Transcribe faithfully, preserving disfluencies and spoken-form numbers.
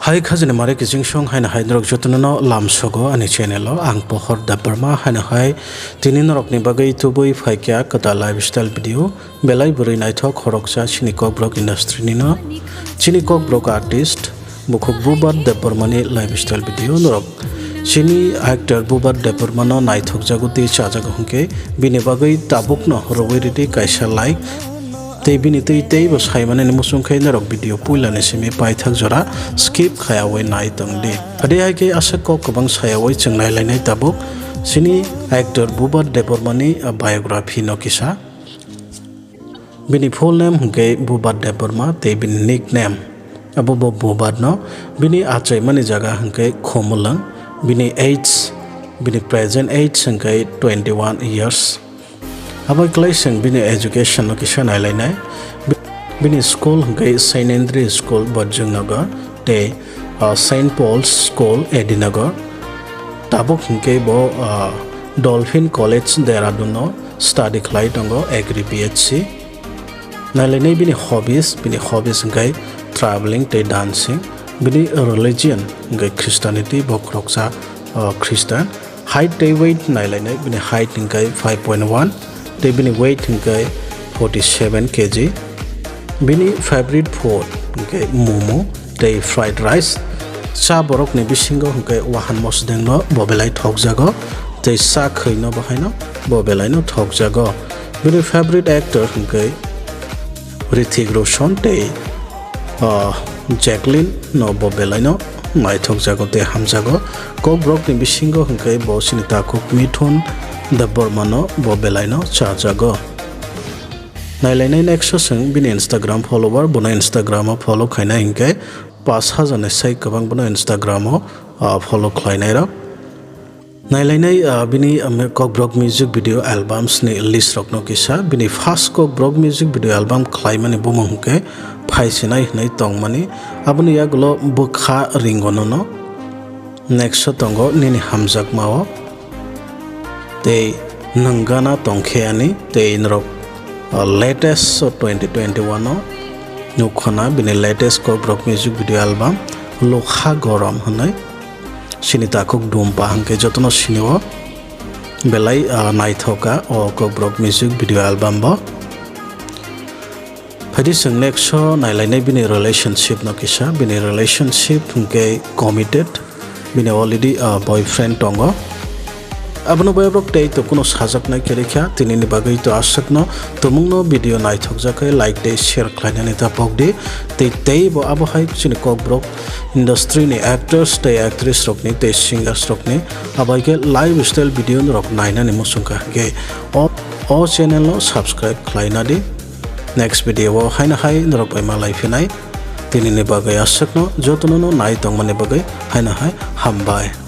Hai khajani mare kiching song haino hai norok jotono no lamsogo ani channel o. Ang Pohor Debbarma haino hai tini norokni bagwi tubui phaikha kwtal lifestyle video. Belai bwrwi naithok khoroksa chini Kokborok industry ni no. Chini Kokborok artist bukhuk Bubar Debbarma ni lifestyle video norok. Chini actor Bubar Debbarma no naithok jago tei chajago hwnkhe bini bagwi tabuk no rwui ridi kaisa like. Tei bini twi teibo saimanini muchung khe norok video puilani simi paithak jora skip khayaui nai tong di. Ade hai khe aswk kok kwbang sayaui chwng nailainai tabuk chini actor Bubar Debbarma ni biography no kisa. Bini full name hwnkhe Bubar Debbarma tei bini nickname abo bo Bubar no. Bini achaimani jaga hwnkhe Khumulwng. Bini age, bini present age hwnkhe twenty one years. Abo kwlai chwng bini education no kisa nailainai. Bi-, bini school hwnkhe Saint Andrew School, Bojongnagar, tei, ah, Saint Paul's School, Edinagar. Tabuk hwnkhe bo, ah, Dolphin College, Dehradun no study khlai tongo, Agri B H C. Nailainai bini hobbies, bini hobbies hwnkhe traveling tei dancing. Bini religion hwnkhe Christianity, bo khoroksa, ah, Christian. Height tei weight nailainai, bini height hwnkhe five point one, tei bini weight hwnkhe forty seven K G. Bini favorite food hwnkhe momo tei fried rice. Cha borokni bisingo hwnkhe wahan mosodeng no bo belai thokjago, tei cha khwi no bo haino bo belai no thokjago. Bini favorite actor hwnkhe Hrithik Roshan tei, ah, Jacqueline no bo belai no naithok jago tei hamjago. Kokborok ni bisingo hwnkhe bo chini takhuk Mithun Debbarma no bo belai no chajago. Nailainai next o chwng bini Instagram follower, bono Instagram o follow khainai hwnkhe pash hajar ni sai kwbang bono Instagram o, ah, follow khlainai rok. Nailainai, ah, bini, ah, Kokborok music video albums ni list rokno kisa. Bini first Kokborok music video album khlaimani bumung hwnkhe Phaisinai hwnwi tongmani. Aboni yagulo Bwkha Ringono no. Next o tongo Nini Hamjakmao. Tei Nwng Gana Tongkhe Ani. Tei norok, ah, latest o twenty twenty one o nukhona bini latest Kokborok music video album Lukha Gorom hwnwi. Chini takhuk Dumpa hwnkhe jotono sinio belai, ah, naithoka o Kokborok music video album bo. Phaidi chwng next o nailainai bini relationship no kisa, bini relationship hwnkhe committed, bini already, ah, boyfriend tongo. Abono boyabrok tei to kuno sajaknai kwrwi kha, tinini bagwi to aswkno tumungno video naithokjakhe like tei share khlainani ta pokdi. Tei teibo abo hai chini Kokborok industry ni actors tei actress rokni tei singers rokni abaikhe lifestyle video rok nainani muchungkha hwnkhe o, o channel no subscribe khlainadi. Next video o haino hai norok bai malai phinai. Tinini bagwi aswkno jotono no nai tongmani bagwi haino hai hambai.